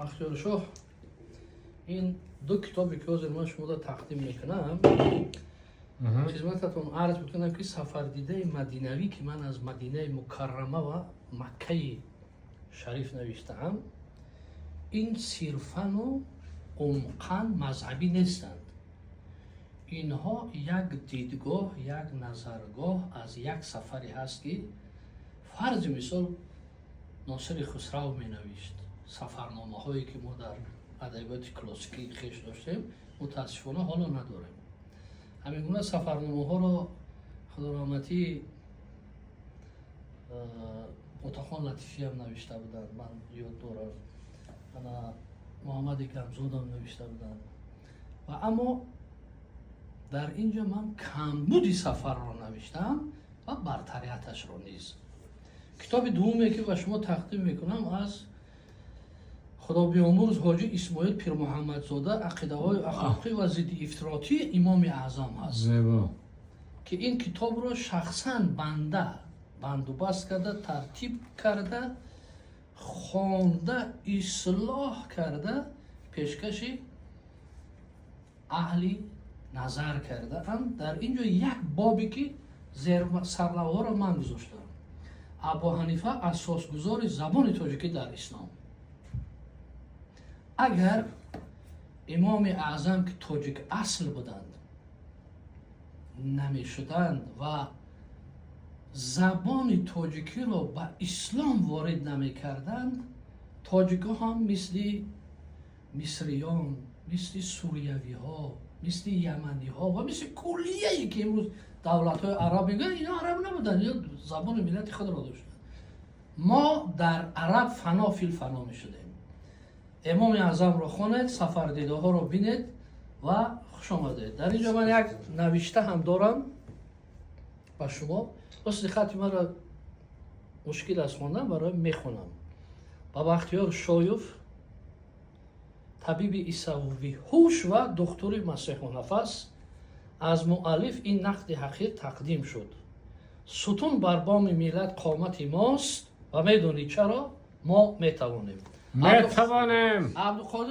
Бахтиёршоҳ, ин ду китобе, ки ҳозир ман шумода тақдим мекунам, хизмататон арз мекунам, ки Сафардидаи мадинавӣ, ки ман аз Мадинаи Мукаррама ва Маккаи Шариф навиштаам, ин сирфану умқан мазҳабӣ нестанд. Инҳо як дидгоҳ, як назаргоҳ аз як сафаре ҳаст, ки, фарзи мисол, Носири Хусрав менавишт. Сафарномаҳое, ки мо дар адабиёти классикии хеш доштем, мутаассифона, ҳоло надорем ҳамин гуна сафарномаҳоро. Худораҳматӣ Отахон Латифиам навишта буданд, ман ёд дорам, ана Муҳаммади Гамзодам навишта буданд. Ва аммо дар ин ҷо ман камбуди сафарро навиштам ва бартарияташро низ. Китоби дуввуме, ки ба шумо тақдим мекунам, аз худобиомӯрз Ҳоҷи Исмоил Пирмуҳаммадзода, «Ақидаҳои ахлоқӣ ва зидди ифтиротии Имоми Аъзам» ҳаст, ки ин китобро шахсан банда бандубаст карда, тартиб карда, хонда, ислоҳ карда, пешкаши аҳли назар кардаам. Дар ин ҷо як бобе, ки сарлавҳаро ман гузоштам: «Абу Ҳанифа, асосгузори забони тоҷикӣ дар ислом». Агар Имоми Аъзам, ки тоҷик асл буданд, намешуданд ва забони тоҷикиро ба ислом ворид намекарданд, тоҷикҳо ҳам мисли мисриён, мисли суриявиҳо, мисли яманиҳо ва мисли куллияе, ки имрӯз давлатҳои араб мегӯянд, ино араб набуданд, ино забони миллати худро доштанд, мо дар араб фано фил фано мешудем. Имоми Аъзамро хонед, сафардидаҳоро бинед ва хуш омадед. Дар ин ҷо ман як навишта ҳам дорам ба шумо. Рости, хати маро мушкил аст хондан, барои мехонам. Ба Бахтиёр Шоев, табиби исаввӣ ҳуш ва духтури масеҳунафас, аз муаллиф ин нақди ҳақир тақдим шуд. Сутун бар боми миллат қомати мост ва медонӣ чаро мо метавонем. Метавонем. Абдуқодир.